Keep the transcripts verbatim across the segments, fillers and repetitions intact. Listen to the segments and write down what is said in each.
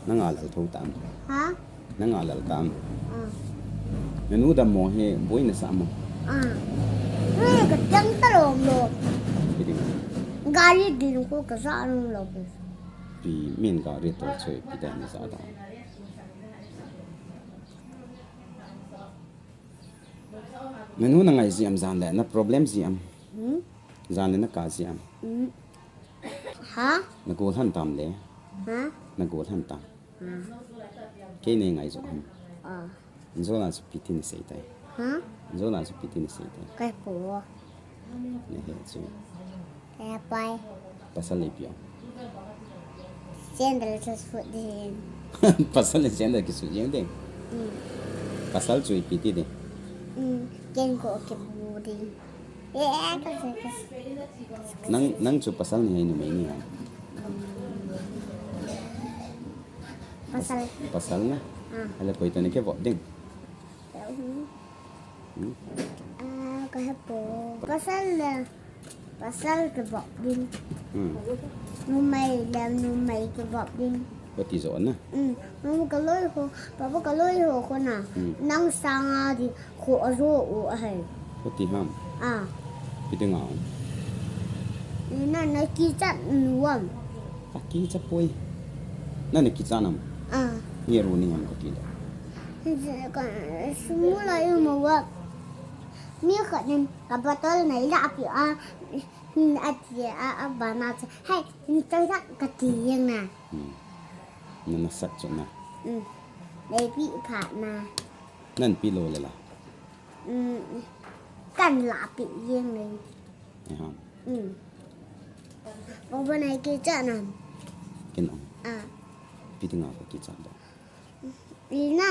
Nanga lal tho tam. Ha? Nanga lal tam. Ah. Nanu dam mo hi boi nasa mo. Ah. Hey, ka tiang ta lo lo. Piding. Gari din ko ka sa lo lo. Pi min gari to choi pi dan sa da. Nanu na ngai ji am jan le na problem ji am. Hmm? Jan le na ka ji am. Hmm. Ha? Na gol han tam le. Ha? Na gol han tam. Ha? Kei ne ngai jo ham. Ah. Jola su piti ni sei tai. Ha? Jola su piti ni sei tai. Kai po. Ne he chu. Kai pai. Pasal le pio. Sandal just foot din. Pasal le sandal ki su jeng de. Hmm. Pasal chu piti de. Hmm. Ken ko ke bu din. Eh, ka se ka se. Nang nang chu pasal ni hai numei ni ha. Pasal. Pasal na. Ah. Ala koi to ne ke vop ding. Hmm. Hmm? Ah, ka he po. Pasal le. Pasal ke vop din. Hmm. Numei le numei ke vop din. Ko ti jo na. Hmm. Mama ka loi ho, papa ka loi ho ko na. Hmm. Nang sanga di ko a jo u a hai. Ko ti ham. Ah. Piding a. Ni na na ki chat nuam. A ki cha poi. Na ne ki cha nam. Ah. Ni ru ni ham ko ti le. Ka sumu la yu mo wa. Mi ka nin ka bottle nei la pi a. A ti a a ba na cha. Hai, ni cha ka ti yang na. Hmm. Na na sat chu na. Hmm. Nei pi pha na. Nan pi lo le la. Hmm. Kan la pi yang nei. Ni ham. Hmm. Papa nei ki chat na. Ken ong. Ah. Piding a ko ki cha da. Ina.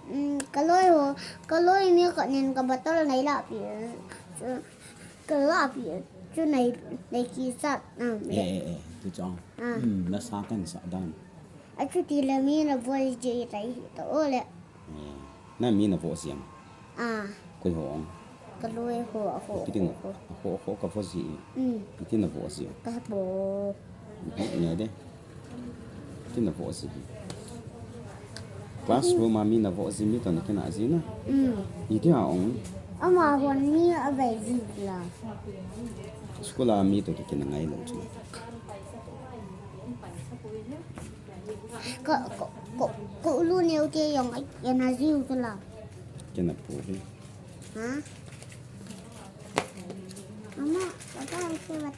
Mm, ka loi ho, ka loi mi ka nin ka bottle nei la pi. Ka la pi. Chu nei, nei ki chat na. Eh eh eh. Ti chong. Ah. Hmm. Na sa kan sa dan. A chu ti le mi na boi je tai to o le. Eh. Na mi na vo siam. Ah. Koi ho ong. Ka loi ho a ho. Piding Ho. A ho ho ka vo si. Mm. Piti na vo si. Ka bo. Ne de. Ti na vo si. Classroom a mi na vo si mi to na kina si na. Mm. Ni ti a ong. Ama hon ni a bai ji la. School a mi to ki kina ngai lo chu. Ka, ka, ka, ka ulu neu te yong ai, ya na ji u la. Kina pu hi. Ha? Ama, papa, ese va